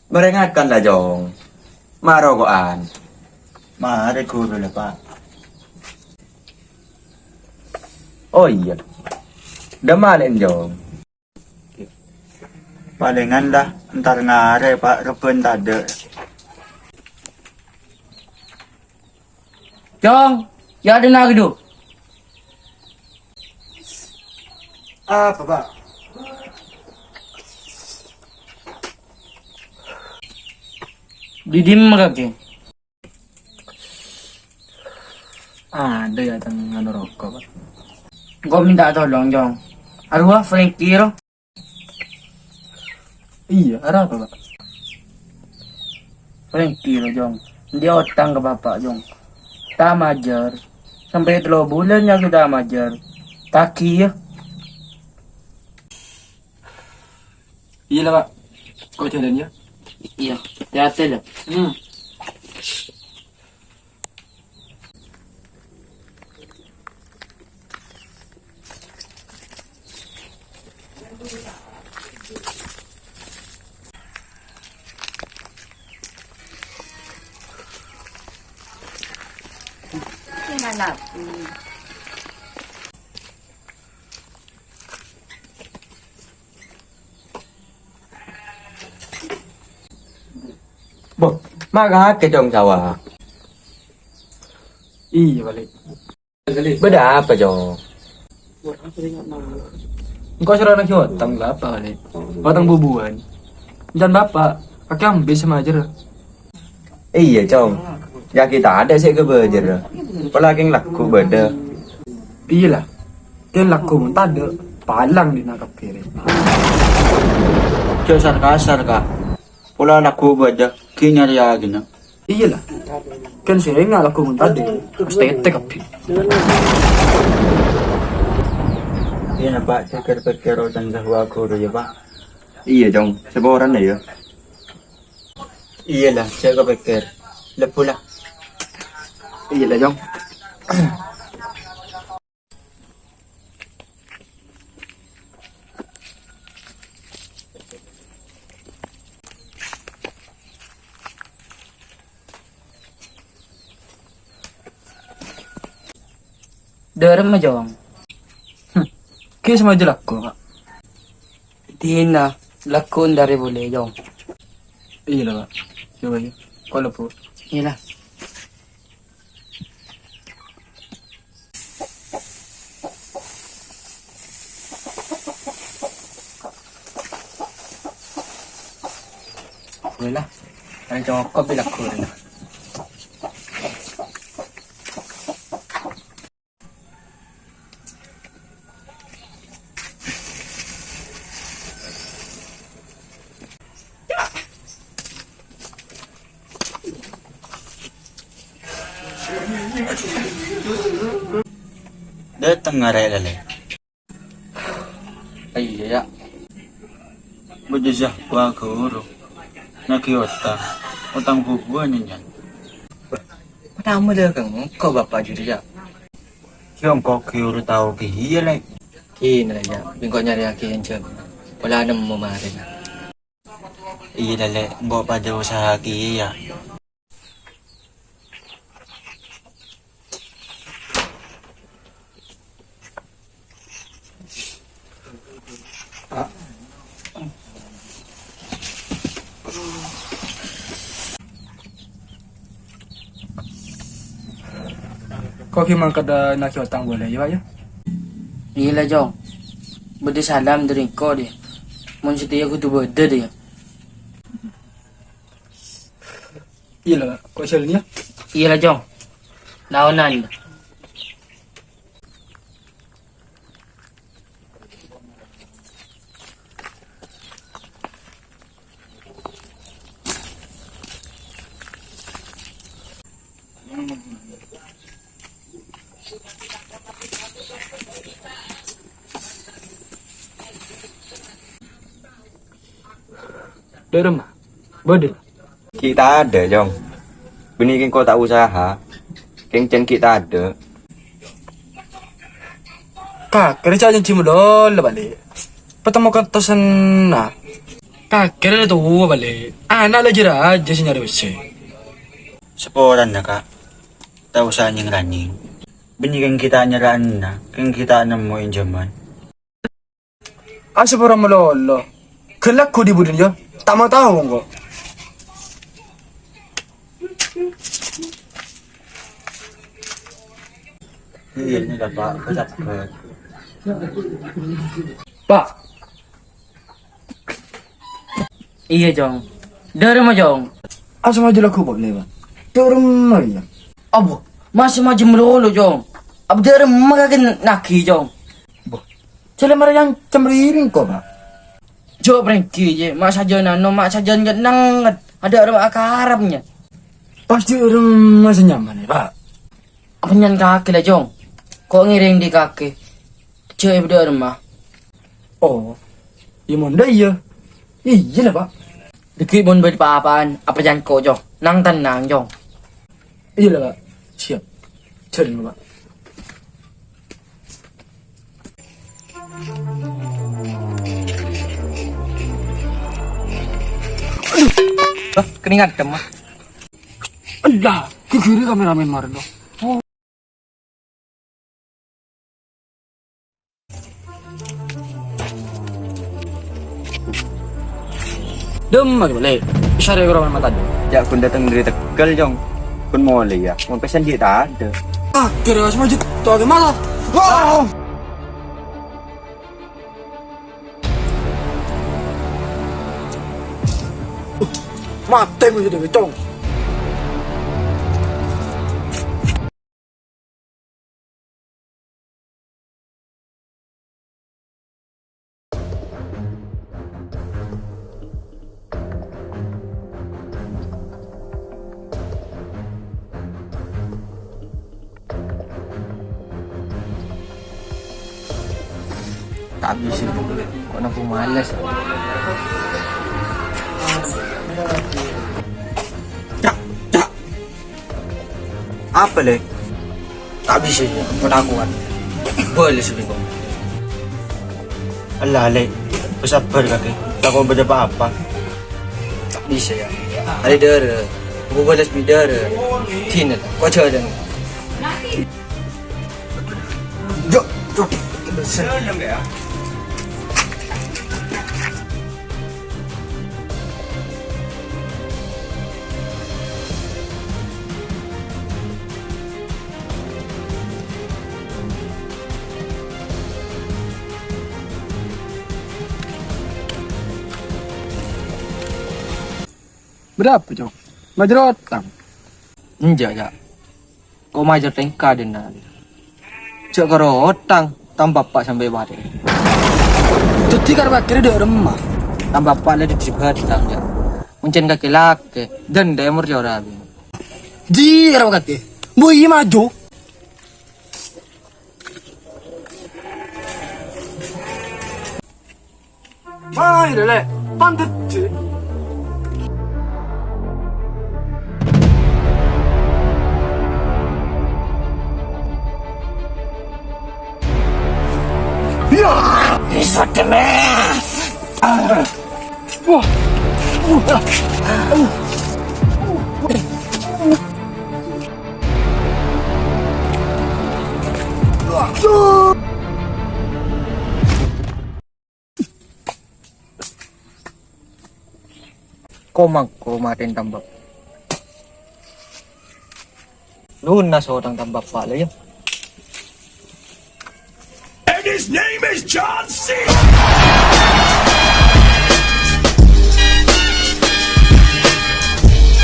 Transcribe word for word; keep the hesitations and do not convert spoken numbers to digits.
Marè ngakan la, Jong. Maroko'an. Marè ghuru la, Pa'. Oh iyâ. Dâ' malèn, Jong. Palèngan la, entar ngarè, Pa', rebbhân tadâ'. Jong, yâ, dâ' na' ghâdhu. Apa, Pa'? Dâ' dimma kakè? Adâ' yâ tang nganu roko', Pa'. Engko' mènta tolong, Jong. Arowa Frankie ro. Iyâ, arapa, Pa'? Frankie ro, Jong. Anḍi' otang ka Bapa', Jong. Ta' majâr. Sampè' tello bulân yâ ta' majâr. Taghi, yâ. Iyâ la, Pa'. Ko' jhâlân, yâ. Iyâ, hati-hati, yâ. Hmm. Bo, ma' kakè, Jong, sawa. Iyâ, bâli. Bâḍâ apa, Jong? Engko' soro naghi otang Bapa', bâli. Otang bubuwân. Can Bapa', kakè ambi sè majâr. Iyâ, Jong. Yâ, kita ada sè kabâjâr. Pola kèng lagghu bâḍâ. Iyâ la. Kèng lagghu mon tadâ', palang dina kabbhi rè. Jhâ' sar-kasar, Ka'. Pola lagghu bâḍâ, ghi' nyarèyaghinna. Iyâ la. Kèng sènga' lagghu mon tadâ', pas tètè kabbhi. Iyâ, Pa', cè' kèr-pèkkèr otang sahwa ghuru, yâ, Pa'. Iyâ, Jong. Saporana, yâ. Iyâ la, cè' kapèkkèr. Lebbu la. Iyâ la, Jong. Ḍâremma, Jong? Hmm. Ghi' sè majâr lagghu, Ka'. Dina lagghu enḍârè polè, Jong. Iyâ la, Pa'. Coba, yâ. Ko' lebbu. Iyâ la. Wèla, kan cokop bi' lagghu, wèla. Ḍâteng arè' la, Lè'. Iyâ, yâ. Bâḍâ sahwa ghuru. Naghi otang. Otang bubuwân, yâ, Nyan. Pertama ḍâ' ka engko' Bapa' jârèya. Yâ, engko' ghuru tao kèya, Lè'. Kèna, yâ. Bi' engko' nyarèyaghi, Nyan. Pola nemmo marèna. Iyâ, Lè', engko' paḍâ usaha kèya, yâ. Ko' ghi' mangkada naghi otang polè, yâ, Pa', yâ? Iyâ la, Jong. Bâḍâ salam ḍâri engko', ḍiyâ. Mon satèya kodhu bâḍâ, ḍiyâ. Iyâ la, ko' sèlèn, yâ? Iyâ la, Jong. Naonan. Ḍâremma? Bâḍâ. Ghi' taḍâ', Jong. Bânnè kèng ko' ta' usaha. Kèng cèn ghi' taḍâ'. Kakè rè ca' janji malolo, Pak Lè'. Patemmon kantos sennang. Kakè rè la towa, Pak Lè'. Ana' la jârèya jâ' sè nyarè pèssè. Saporana, Ka'. Ta' osa nyèng-ranyèng. Bânnè kèng ghi' ta' nyara'ana, kèng ghi' ta' nemmo ènjhâman. Asapora malolo. Ghellâ' ghu di budina, yâ. Ta' mau tao engko'. Iyâ, ini lah, Pak. Sabbhâr. Pak. Iyâ, Cong. Dâ'remma, Cong? Asma jâ' lagghu, Pak, lèbât. Dâ'remma, yâ. Apa? Masih majâ malolo, Cong. Apa dâ'remma kakè naghi, Cong? Boh. Jâ' la mara èancam rèng engko', Pak. Jhâ' prènggi, jâ'. Ma' sajân anu, ma' sajân nget-nenget. Adâ' ro akarep, nyè. Pas dâ'remma sè nyaman, yâ, Pak. Apa nyan kakè la, Cong? Ko' ngèrèng dâ' kakè. Jhâ' è dâ'remma. Oh, iyâ, mon dâ' iyâ. Iyâ la, Pak. Dâgghi' mon bâdâ pa-apa'an, apa can ko', Cong. Nang-tennang, Cong. Iyâ la, Pak. Siap. Jhâlân, Pak. Aduh. Lah, kènèng adhem, ah. Ella, ghighiri kameramen marèn, toh. Dâ'remma, Lè'? Isarè karo mata, Cong. Jhâ' ghun dâteng dâri Tegal, Cong. Ghun molè, yâ. Mon pèssèna ghi' tadâ'. Ah, gara-gara semajut. Tuh, gimana? Wah! Matè ghun jâdiyâ, Cong. Ta' bisa, ko' nampo males. Cak, cak. Apa, Lè'? Ta' bisa, ko' tako'. Boleh sih, Bang. Ella, Lè'. Sabbhâr, kakè. Tako' bâdâ pa-apa. Ta' bisa, yâ. Arè dârâ. Ghu bâles bi' dârâ. Dinner. Ko' jhâlân. Jhâ', jhâ'. Bârâmpa, Cong? Majâr otang? Enjâ', Cak. Ko' majâr tèngka dhinna'. Jhâ' karo otang, tang bapa' sampè' patè. Dhâddhi karo akhèrra dâ' remma. Tang bapa' la dhâddhi bhâtang, Cak. Mon cèn kakè lakè, dân dâ' èmor jâ' ora abit. Ji, karo kakè. Mbu iyâ maju. Mayu, Lè', pandet, Ji. Ya, bisa kena. Wah. Ko-, mangko matèn tang bapa'. Lunas otang tang bapa' la, yâ. And his name is John C.